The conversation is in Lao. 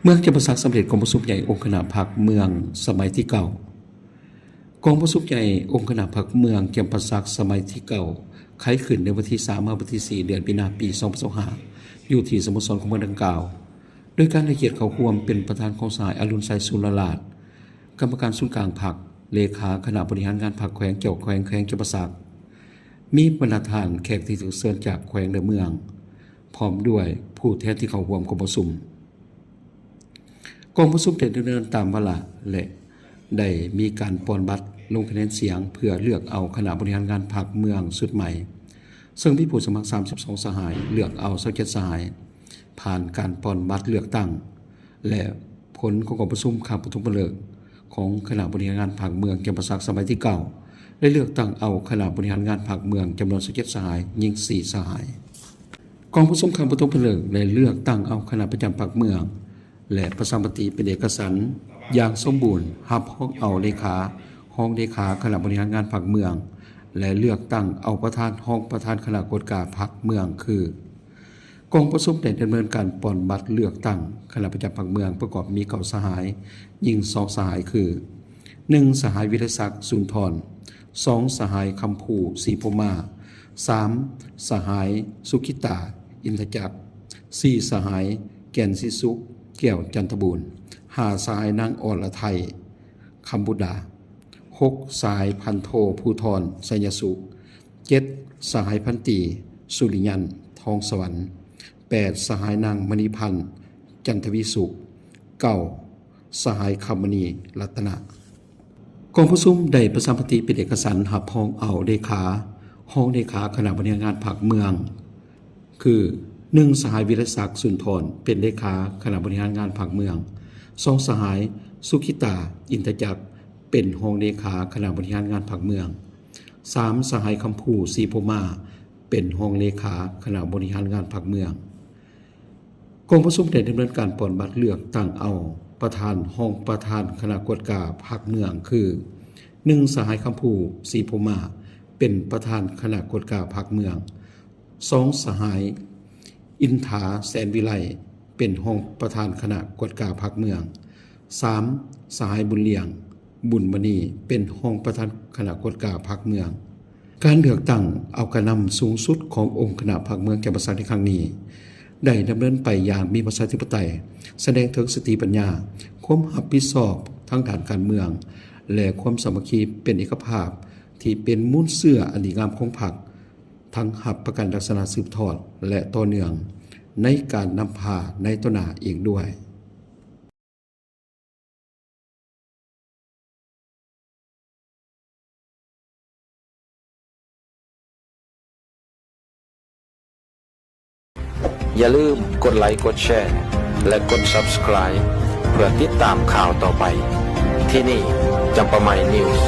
ເມືອງຈຳປາສັກສຳເລັດກອງປະຊຸມໃຫຍ່ອົງຄະນະພັກເມືອງສະໄໝທີເກົ້າ. ກອງປະຊຸມໃຫຍ່ອົງຄະນະພັກເມືອງຈຳປາສັກສະໄໝທີເກົ້າ ໄຂຂຶ້ນໃນວັນທີສາມ ຫາວັນທີສີ່ ເດືອນມີນາ ປີສອງພັນຊາວຫ້າ ຢູ່ທີ່ສະໂມສອນຂອງເມືອງດັ່ງກ່າວ, ໂດຍການໃຫ້ກຽດເຂົ້າຮ່ວມເປັນປະທານຂອງສະຫາຍ ອະລຸນໄຊ ສຸລະລາດ ກຳມະການສູນກາງພັກ, ເລຂາຄະນະບໍລິຫານງານພັກແຂວງ, ເຈົ້າແຂວງແຂວງຈຳປາສັກ, ມີບັນດາທ່ານແຂກທີ່ຖືກເຊີນຈາກແຂວງ ແລະ ເມືອງ ພ້ອມດ້ວຍຜູ້ແທນທີ່ເຂົ້າຮ່ວມກອງປະຊຸມ. ກອງປະຊຸມໄດ້ດຳເນີນຕາມວາລະ ແລະ ໄດ້ມີການປ່ອນບັດລົງຄະແນນສຽງ ເພື່ອເລືອກເອົາຄະນະບໍລິຫານງານພັກເມືອງຊຸດໃໝ່, ເຊິ່ງມີຜູ້ສະໝັກສາມສິບສອງສະຫາຍ, ເລືອກເອົາຊາວເຈັດສະຫາຍ, ຜ່ານການປ່ອນບັດເລືອກຕັ້ງ ແລະ ຜົນຂອງກອງປະຊຸມຄັ້ງປະຖົມມະເລີກຂອງຄະນະບໍລິຫານງານພັກເມືອງຈຳປາສັກສະໄໝທີເກົ້າ ໄດ້ເລືອກຕັ້ງເອົາຄະນະບໍລິຫານງານພັກເມືອງຈຳນວນຊາວເຈັດສະຫາຍ, ຍິງສີ່ສະຫາຍ. ກອງປະຊຸມຄັ້ງປະຖົມມະເລີກໄດ້ເລືອກຕັ້ງເອົາຄະນະປະຈຳພັກເມືອງ ແລະ ປະຊາມະຕິເປັນເອກະສັນຢ່າງສົມບູນ, ຮັບຮອງເອົາເລຂາ, ຮອງເລຂາຄະນະບໍລິຫານງານພັກເມືອງ ແລະ ເລືອກຕັ້ງເອົາປະທານ, ຮອງປະທານຄະນະກວດກາພັກເມືອງຄື ກອງປະຊຸມໄດ້ດຳເນີນການປ່ອນບັດເລືອກຕັ້ງຄະນະປະຈຳພັກເມືອງ ປະກອບມີເກົ້າສະຫາຍ, ຍິງສອງສະຫາຍ ຄື ໜຶ່ງ ສະຫາຍ ວິໄລສັກ ສຸນທອນ, ສອງ ສະຫາຍ ຄຳພູ ສີພົມມາ, ສາມ ສະຫາຍ ສຸກິຕາ ອິນທະຈັກ, ສີ່ ສະຫາຍ ແກ່ນສີສຸກ ແກ້ວຈັນທະບູນ, ຫ້າ ສະຫາຍ ນາງ ອອລະໄທ ຄຳບຸດດາ, ຫົກ ສະຫາຍ ພັນໂທ ພູທອນ ໄຊຍະສຸກ, ເຈັດ ສະຫາຍ ພັນຕີ ສຸລິຍັນ ທອງສະຫວັນ, ແປດ ສະຫາຍ ນາງ ມະນີພັນ ຈັນທະວີສຸກ, ເກົ້າ ສະຫາຍ ຄຳມະນີ ລັດຕະນະ. ກອງປະຊຸມໄດ້ປະຊາມະຕິເປັນເອກະສັນຮັບຮອງເອົາເລຂາ, ຮອງເລຂາຄະນະບໍລິຫານງານພັກເມືອງ ຄື ໜຶ່ງ ສະຫາຍ ວິໄລສັກ ສຸນທອນ ເປັນເລຂາຄະນະບໍລິຫານງານພັກເມືອງ, ສອງ ສະຫາຍ ສຸກິຕາ ອິນທະຈັກ ເປັນຮອງເລຂາຄະນະບໍລິຫານງານພັກເມືອງ, ສາມ ສະຫາຍ ຄຳພູ ສີພົມມາ ເປັນຮອງເລຂາຄະນະບໍລິຫານງານພັກເມືອງ. ກອງປະຊຸມໄດ້ດຳເນີນການປ່ອນບັດເລືອກຕັ້ງເອົາປະທານ, ຮອງປະທານຄະນະກວດກາພັກເມືອງ ຄື ໜຶ່ງ ສະຫາຍ ຄຳພູ ສີພົມມາ ເປັນປະທານຄະນະກວດກາພັກເມືອງ, ສອງ ສະຫາຍ ອິນທາ ແສນວິໄລ ເປັນຮອງປະທານຄະນະກວດກາພັກເມືອງ, ສາມ ສະຫາຍ ບຸນລ້ຽງ ບຸນມະນີ ເປັນຮອງປະທານຄະນະກວດກາພັກເມືອງ. ການເລືອກຕັ້ງເອົາການນຳສູງສຸດຂອງອົງຄະນະພັກເມືອງຈຳປາສັກໃນຄັ້ງນີ້ ໄດ້ດຳເນີນໄປຢ່າງມີປະຊາທິປະໄຕ, ສະແດງເຖິງສະຕິປັນຍາ, ຄວາມຮັບຜິດຊອບທາງດ້ານການເມືອງ ແລະ ຄວາມສາມັກຄີເປັນເອກະພາບ ທີ່ເປັນມູນເຊື້ອອັນດີງາມຂອງພັກ, ທັງຮັບປະກັນລັກສະນະສືບທອດ ແລະ ຕໍ່ເນື່ອງໃນການນຳພາໃນຕໍ່ໜ້າອີກດ້ວຍ. ຢ່າລືມກົດໄລ, ກົດແຊ ແລະ ກົດ Subscribe ເພື່ອຕິດຕາມຂ່າວຕໍ່ໄປ. ທີ່ນີ້ ຈຳປາໃໝ່ News.